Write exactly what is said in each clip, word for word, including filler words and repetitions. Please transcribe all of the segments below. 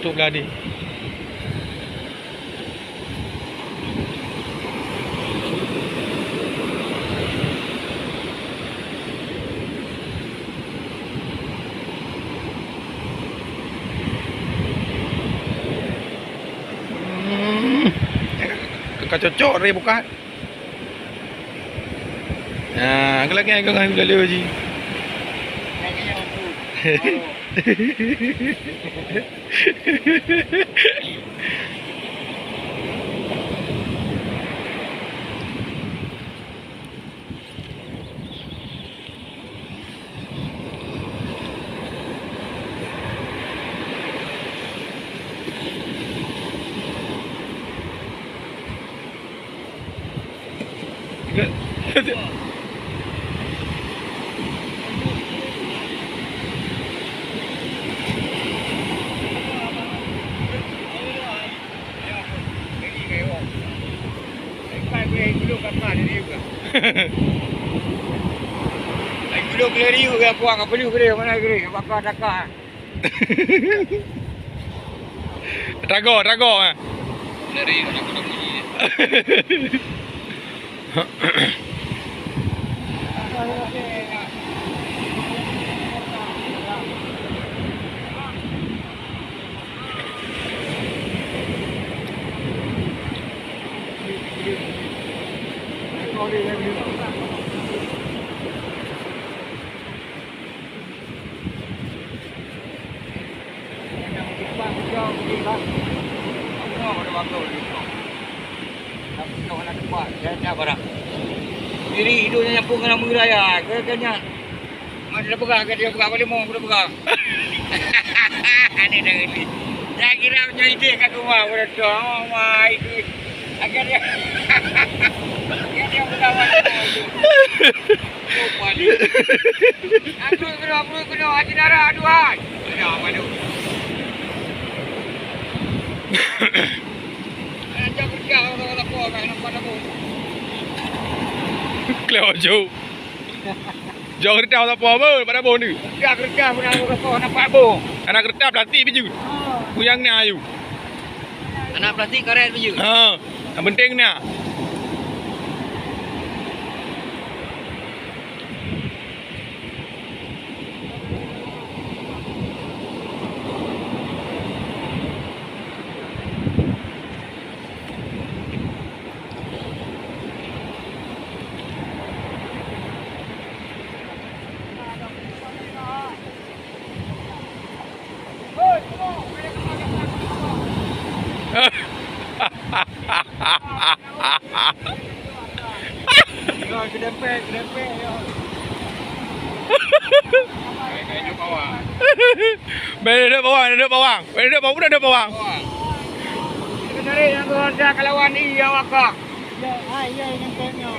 Masuk belah ni. Hmm. Ka cocok ré bukan? Ah, lagèe-lagèe keu kami lalu ji. Tago, tago, eh. Lari, nak kena bunyi. Diri hidup nyan nyampung ngon rambu raya. Keu, keu nyan. Mana dah pegang, kata dia pegang balik, mau dah pegang. Aneh dah ni. Dah kira nyoe ide kat rumah, udah tu. Oh, wah, itu. Akhirnya. Akhirnya pegang balik. Oh, balik. Aku kena, aku kena, Haji Nara, aduh, hai. Ada apa tu? Ada kerja, orang lapor, nak nampak lapor. Kelewat jauh. Jauh kereta tak apa, apa, pada boh ni. Kereta, kereta, pernah aku kata, nampak boh. Anak kereta plastik baju. Kuyang ni ayu. Anak plastik karet baju. Ha, yang penting ni. Bèk duduk bawang, duduk bawang. Bèk duduk bawang, duduk bawang. Cari yang keluarga kalawan iya wakak. Ya, ah, iya, yang kayaknya.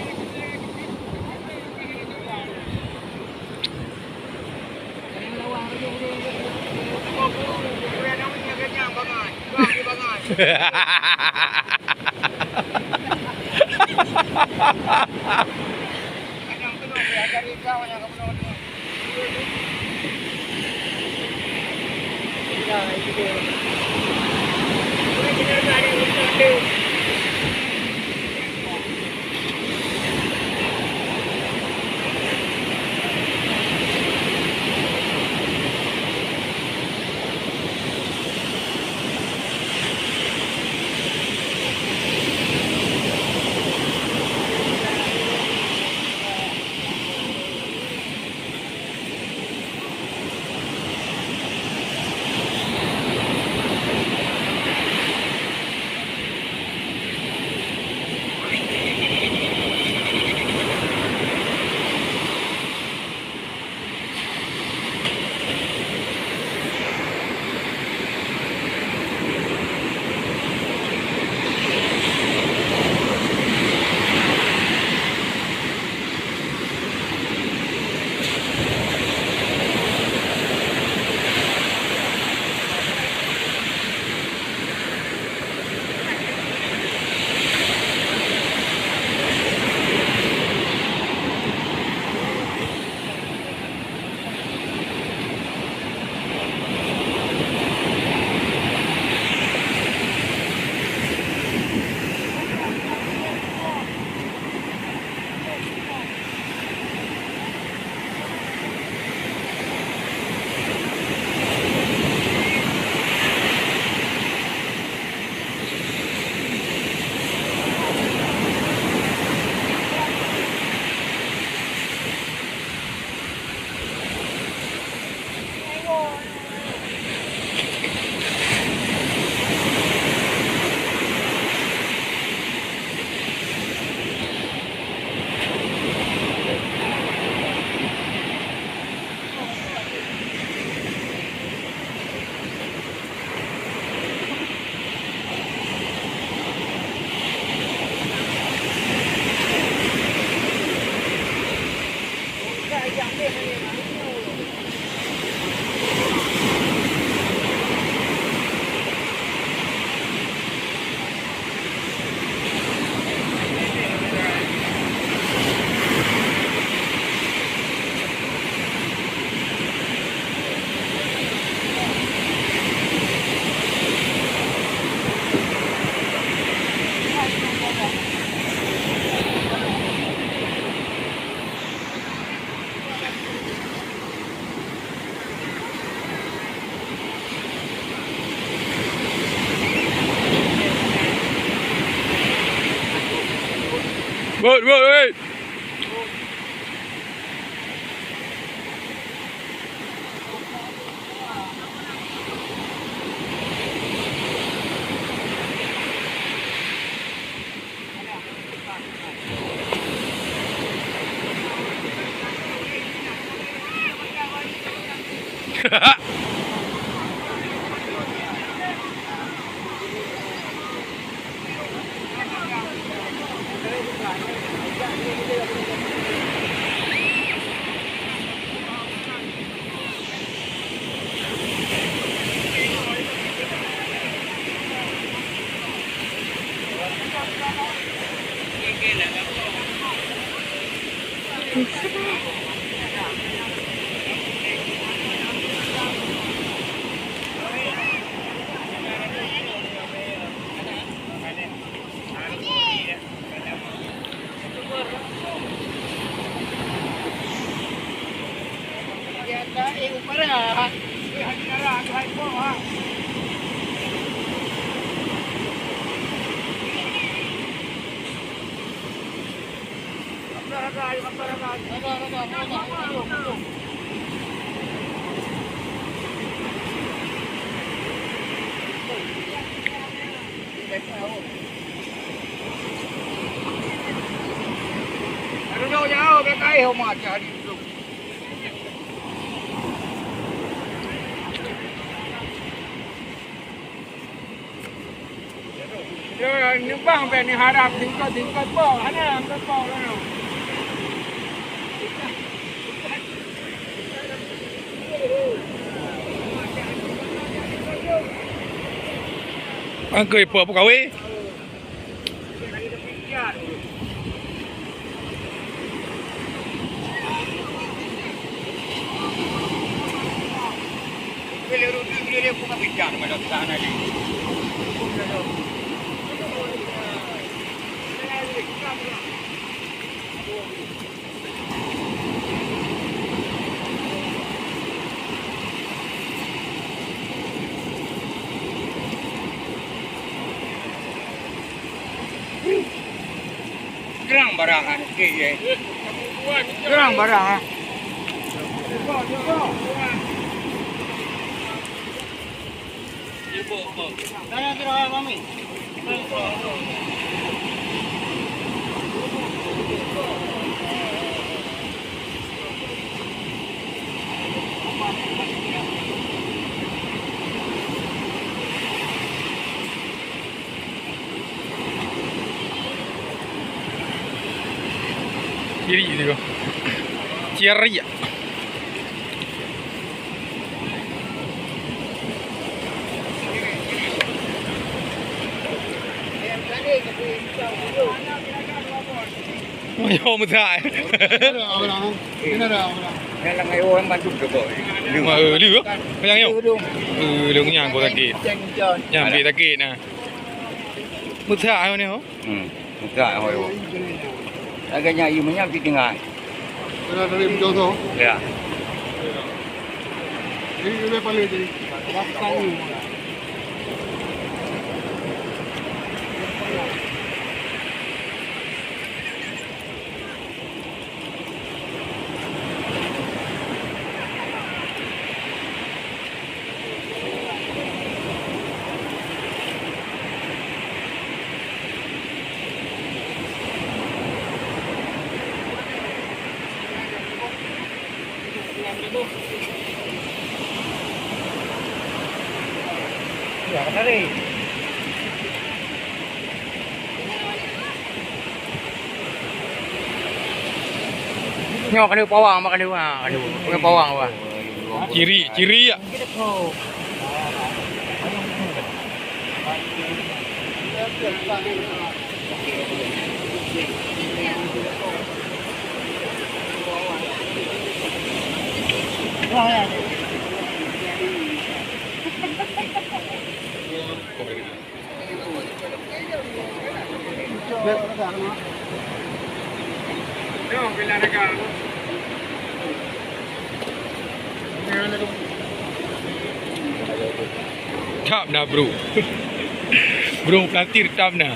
Hei, hei, hei. Neubang bèk neuharab tingkot-tingkot po, hana tingkot po lalu. Angkoi po peukawe. Gerang barang, ah, okey, eh. Gerang barang, ah. Cirik tu. Cirik. Oh, yo, meusak, eh. Ada orang. Ini ada orang. Yang nak ayo orang bantu ke, boy? Lu. Wah, eh, lu, eh? Yang yo. Lu, lu. Eh, lu nyang kau sakit. Nyang ambil sakit, nah. Meusak, eh, ni, oh. Hmm. Meusak, oh, yo. Agaknya ayu menyang di tengah. Ada dari menjodoh. Ya. Ini lebih paling jadi. Nyoe keuneuk pawang, bak keuneuk, ha, keuneuk. Keuneuk pawang, wah. Ciri, ciri, ya. Thap na, bro. Bro, pelantir thap na.